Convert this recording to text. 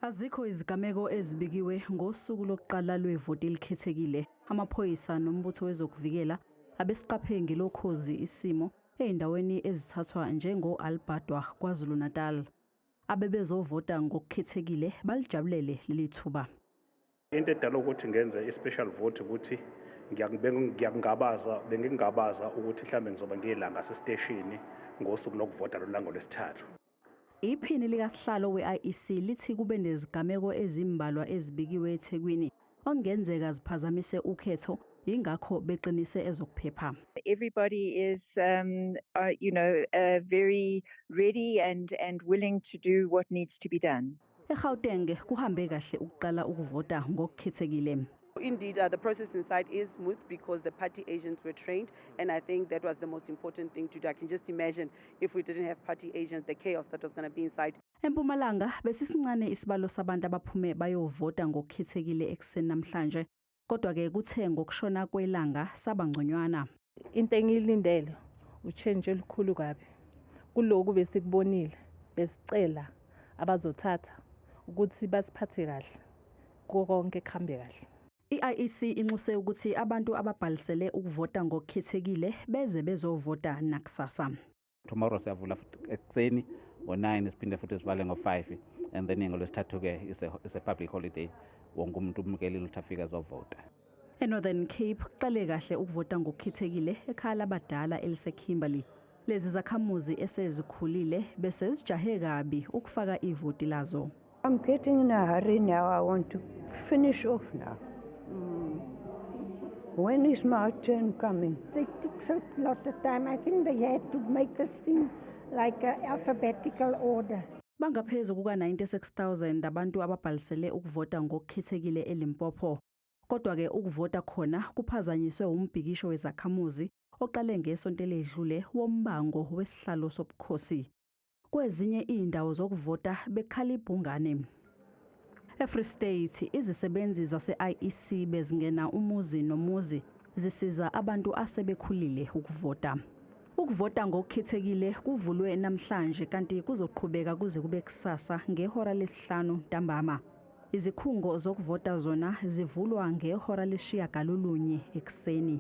Azikho izigameko ezibikiwe ngosuku lokuqala lwevoti elikhethekile. Amaphoyisa nombutho wezokuvikela abesiqaphe ngelokhozi isimo ezindaweni ezithathwa njengo-Albadwa KwaZulu-Natal. Abebezovota ngokukhethekile balijabulele leli thuba. Into edala ukuthi ngenze i-special vote ukuthi ngiyakungabaza, bengingabaza ukuthi mhlambe ngizoba ngiyilanga sesiteshini ngosuku lokuvota lolanga lwesithathu. Iphini likasihlalo we-IEC lithi kube nezigameko ezimbalwa ezibikiwe eThekwini okungenzeka ziphazamise ukhetho, yingakho beqinise ezokuphepha. Everybody is very ready and willing to do what needs to be done. EGauteng kuhambe kahle ukuqala ukuvota ngokukhethekile. Indeed, the process inside is smooth because the party agents were trained, and I think that was the most important thing to do. I can just imagine if we didn't have party agents, the chaos that was going to be inside. EMpumalanga besisincane isibalo sabantu abaphume bayovota ngokukhethekile ekuseni namhlanje. Kodwa ke kuthe ngokushona kwelanga saba ngconywana. Into engiyilindele u-change elikhulu kabi kuloku besikubonile. Besicela abazothatha ukuthi basiphathe kahle, konke kuhambe kahle. I-IEC inxuse ukuthi abantu ababhalisele ukuvota ngokukhethekile beze bezovota nakusasa. Tomorrow siyavula futhi ekuseni ngo-9, siphinde futhi sivale ngo-5, and then ngolwesithathu-ke is a public holiday. Wonke umuntu umukelile ukuthi afike azovota. ENorthern Cape kuqale kahle ukuvota ngokukhethekile ekhaya labadala eliseKimberley. Lezi zakhamuzi esezikhulile bese zijahe kabi ukufaka ivoti lazo. I'm getting in a hurry now. I want to finish off now. When is my turn coming? They took so lot of time. I think they had to make this thing like a alphabetical order. Bangaphezulu kuka-96,000 abantu ababhalisele ukuvota ngokukhethekile eLimpopo. Kodwa-ke ukuvota khona kuphazanyiswe umbhikisho wezakhamuzi oqale ngesonto eledlule wombango wesihlalo sobukhosi. Kwezinye izindawo zokuvota bekhala ibhungane. EFree State izisebenzi zase-IEC bezingena umuzi nomuzi zisiza abantu asebekhulile ukuvota. Ukuvota ngokukhethekile kuvulwe namhlanje kanti kuzoqhubeka kuze kube kusasa ngehora lesihlanu ntambama. Izikhungo zokuvota zona zivulwa ngehora lesishiyagalolunye ekuseni.